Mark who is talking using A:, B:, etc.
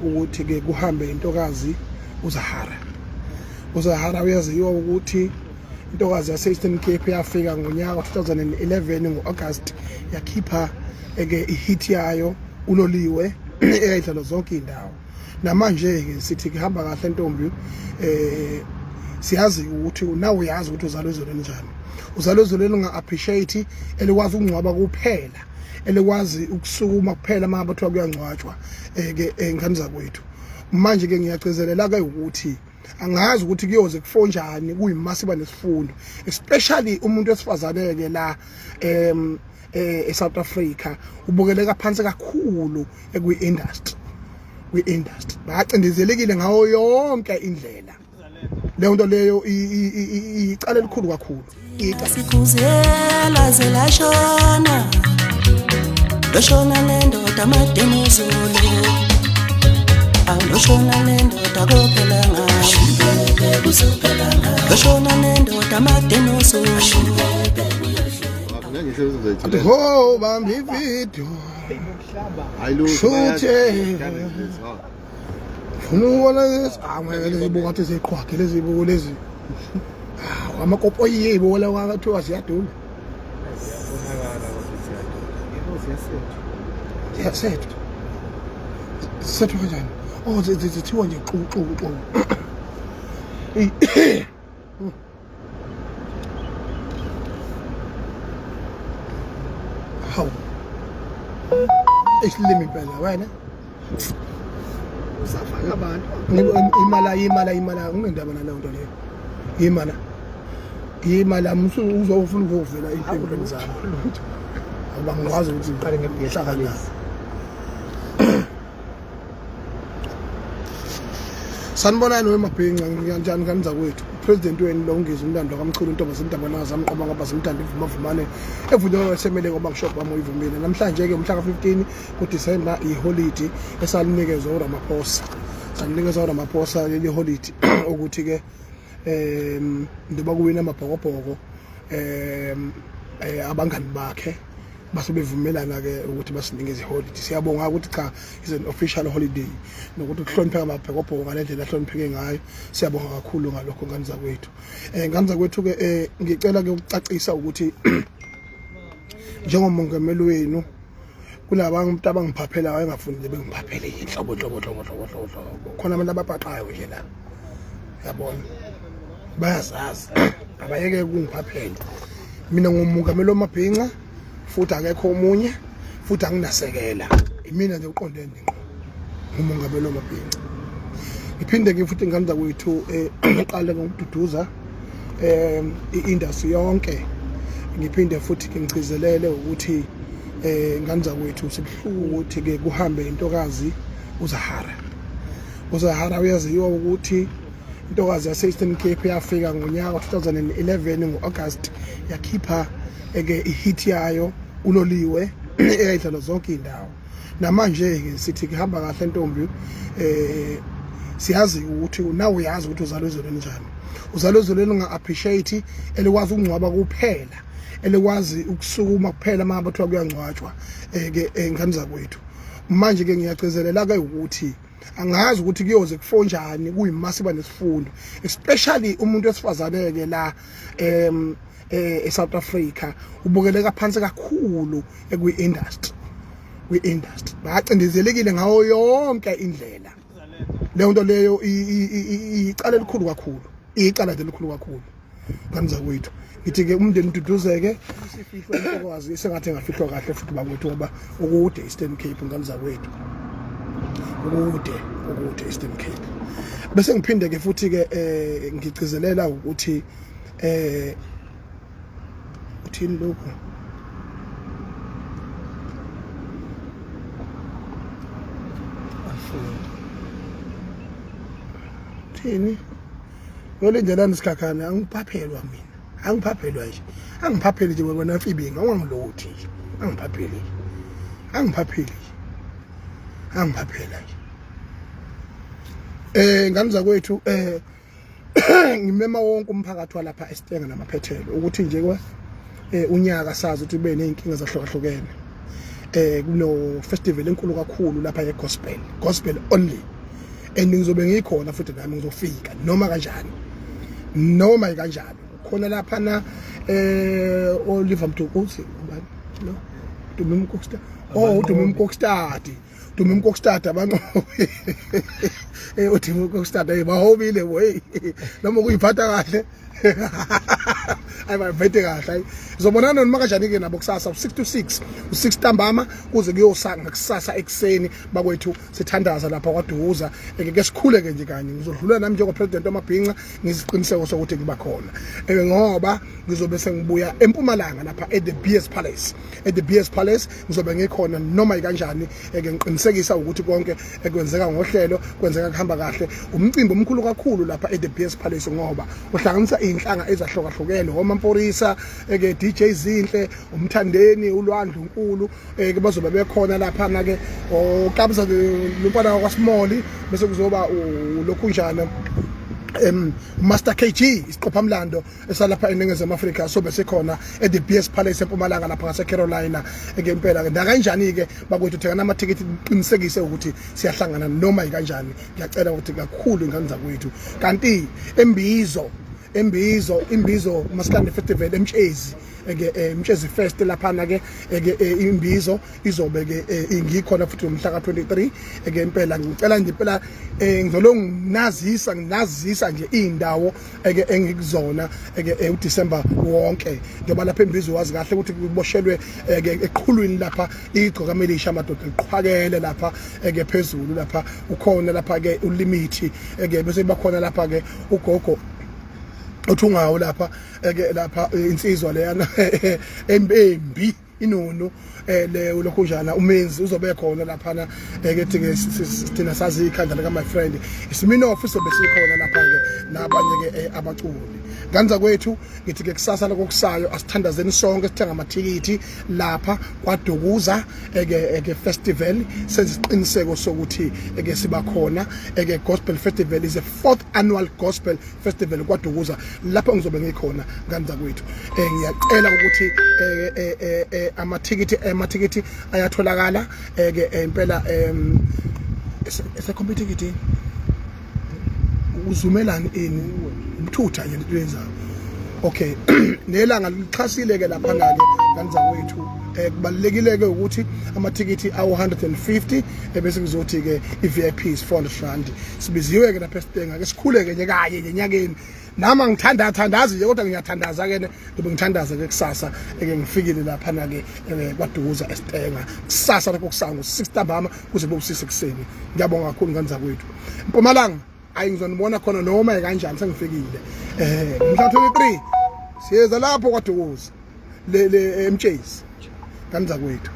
A: ukuthi ke kuhambe intokazi uZahara. UZahara uyaziwa ukuthi intokazi yase-Eastern Cape yafika ngonyaka 2011 ngo-August, yakhipha ke ihit yayo uLoliwe eyayidlalwa zonke indawo. Namanje ke sithi kuhamba kahle ntombi, siyazi ukuthi nawe uyazi ukuthi uzalwe ezweni njani. Uzalwe ezweni elinga appreciate, elikwazi ukungcwaba kuphela, elikwazi ukusukuma kuphela uma bathiwa kuyangcwatshwa ke engane zakwethu. Manje ke ngiyagcizelela ke ukuthi angazi ukuthi kuyoze kufonjani kuyimasiba nesifundo, especially umuntu wesifazane ke la eSouth Africa ubukeleka phansi kakhulu kwi-industry. Kwi-industry bacindezelekile ngawo yonke indlela. Leyo nto leyo icala elikhulu kakhulu.
B: Sikuzela zelashona loshona nendoda mademuzulu awuloshona nendoda kophela ngayo loshona nendoda mademuzulu.
A: Athi ho bamba ividiyo shuthe funa ukubona lezi, angeke lezi buka athi ziqhwage lezi buko lezi amakopoyi yibo la kwathiwa ziyadula ziyasethwa sethwa kanjani? Oh, zithiwa nje xu xu xu. Hawu, isilimi impela wena.
C: Usafaka abantu.
A: Imala imala imala, ungendaba naleyo nto leyo. Imala imala, uzofuna ukuvela empilweni zami ngoba ngikwazi ukuthi
C: Uqale nge-BS.
A: Sanibonani wemabhinca, ngikanjani kanza kwethu. President wenu lo ngizwe umlando kaMchunu, intombi zimdabana zamqoma ngaba zimdanda ivumavumane evunyelwe wesemele ngoba ngisho bami uyivumile. Namhlanje ke umhla ka-15 kuDisemba iholidi esalinikezwa uRamaphosa. Salinikezwa uRamaphosa leli holidi ukuthi ke njengoba kuwina amabhokobhoko abangani bakhe base bevumelana ke ukuthi basinikeze iholidi. Siyabonga ukuthi cha, is an official holiday nokuthi kuhlonipheka amabhokobhoko ngale ndlela ahlonipheke ngayo. Siyabonga kakhulu ngalokho ngane zakwethu. Ngane zakwethu ke, ngicela ke ukucacisa ukuthi njengomongameli wenu kunabantu abangiphaphelayo engafuni nje bengiphaphele inhlobo nhlobo nhlobo nhlobo nhlobo nhlobo. Khona abantu ababhaqayo nje la, yabona, bayazazi, abayeke ukungiphaphela. Mina ngumongameli wamabhinca futhi akekho omunye, futhi anginasekela, imina nje uqondene ngqo, ngumongameli wamabhinca. Ngiphinde ke futhi ngane zakwethu ngiqale ngokududuza i-industry yonke. Ngiphinde futhi ngigcizelele ukuthi ngane zakwethu sibuhlungu ukuthi ke kuhambe intokazi uZahara. UZahara uyaziwa ukuthi intokazi yase-Eastern Cape yafika ngonyaka 2011 ngo-August, yakhipha ke ihit yayo uLoliwe eyayidlalwa zonke indawo. Namanje ke sithi kuhamba kahle ntombi, siyazi ukuthi nawe uyazi ukuthi uzalwe ezweni njani. Uzalwe ezweni elinga appreciate, elikwazi ukungcwaba kuphela, elikwazi ukusukuma kuphela uma bathiwa kuyangcwatshwa ke ngane zakwethu. Manje ke ngiyagcizelela ke ukuthi angazi ukuthi kuyoze kufonjani kuyimasiba nesifundo, especially umuntu wesifazane ke la eSouth Africa ubukeleka phansi kakhulu kwi-industry. Kwi-industry bacindezelekile ngawo yonke indlela. Leyo nto leyo icala elikhulu kakhulu, icala nje elikhulu kakhulu ngane zakwethu. Ngithi ke umndeni ududuzeke, isifihlwa intokazi sengathi engafihlwa kahle futhi bakwethu, ngoba ukude Eastern Cape ngane zakwethu, ukude ukude Eastern Cape. Bese ngiphinde ke futhi ke ngigcizelela ukuthi uthini lokhu. Thini yolindelani sikhakhane, angiphaphelwa mina, angiphaphelwa nje, angiphapheli nje wena mfibinga, ungangilothi nje, angiphapheli nje, angiphapheli nje, angiphaphela nje. Ngane zakwethu, ngimema wonke umphakathi walapha eStenga namaphethelo ukuthi nje kwa unyaka sazi ukuthi kube nezinkinga zahlukahlukene. Kuno festival enkulu kakhulu lapha ye gospel, gospel only. And ngizobe ngikhona futhi nami ngizofika noma kanjani, noma kanjani. Khona lapha na Oliver Mtukudzi, ubani lo? Dumi Mkokstad. Oh, uDumi Mkokstad, Dumi Mkokstad, abanqobi. UDumi Mkokstad, hey, bahobile bo, hey, noma kuyiphatha kahle. Ayi, bavete kahle. Ayi, zobonana noma kanjani ke nabo kusasa u6 to 6, u6 ntambama kuze kuyosanga kusasa ekuseni. Bakwethu, sithandaza lapha kwaDukuza, ke sikhule ke nje kanye. Ngizodlula nami njengo president wamabhinca, ngisiqiniseko sokuthi ngiba khona, ngoba ngizobe sengibuya eMpumalanga lapha at the BS Palace. At the BS Palace ngizobe ngikhona noma ikanjani, eke ngiqinisekisa ukuthi konke ekwenzeka ngohlelo, kwenzeka kuhamba kahle. Umcimbi omkhulu kakhulu lapha at the BS Palace, ngoba uhlanganisa izinhlanga ezahlukahlukene, oMamporisa, eke DJ Zinhle, uMthandeni, uLwandle uNkulu, ke bazobe bekhona lapha na ke oKabza lumfana kwaSmall, bese kuzoba lokhunjana Master KG, isiqophamlando esalapha eNingizimu Afrika, sobe sikhona at the BS Palace eMpumalanga lapha ngase Carolina. Ke impela ke nakanjani ke bakwethu, thenga amathikithi, qinisekise ukuthi siyahlangana noma ikanjani. Ngiyacela ukuthi kakhulu, ingane zakwethu. Kanti embizo imbizo Maskandi Festival eMtshezi, ke Mtshezi Fest laphana ke, ke imbizo izobe ke ingikhona futhi ngomhla ka23. Ke impela ngicela nje impela, ngizolo nginazisa nje indawo eke engikuzona eke uDecember wonke, njengoba lapha embizo wazi kahle ukuthi kuboshelwe eke eqhulwini lapha igcokama elisha, amadoda liqhwakele lapha eke phezulu lapha. Ukhona lapha ke uLimit, eke bese bakhona lapha ke ugogo othungawo lapha, eke lapha insizwa leyana embi inunu, le ulokhunjana umenzi uzobe khona laphana. Eke thi ke thina sazi ikhanda lika my friend iSminoff, izobe sikhona lapha ke nabanye ke abaculi. Nganza kwethu, ngithi ke kusasa lokusayo asithandazeni sonke, sithenga amathikithi lapha kwaDukuza eke festival, senze isiqiniseko sokuthi eke siba khona. Eke gospel festival is a fourth annual gospel festival kwaDukuza lapho ngizobe ngikhona. Nganza kwethu, ngiyacela ukuthi amathikithi ayatholakala ke impela esekhomba ithikithi. Uzumelani ini umthutha nje into yenzayo? Okay, nelanga lixhasile ke lapha na ke, nganza kwethu. Kubalekile ke ukuthi amathikithi awu 150, ebese kuzothi ke iVIP is R400. Sibiziwe ke lapha esitenga ke, sikhule ke nje kanye nje enyakeni. Nami ngithanda thandazi nje, kodwa ngiyathandaza ke, ngibe ngithandaza ke kusasa eke ngifikile lapha na ke kwaDukuza esitenga kusasa lapho kusango 6 ntambama kuze kube usise ekuseni. Ngiyabonga kakhulu, ngane zakwethu. Mpumalanga, ayi, ngizonibona khona noma kanjani sengifikile. Mhla 23 siyeza lapho kwaDukuza le eMtshezi, ngane zakwethu.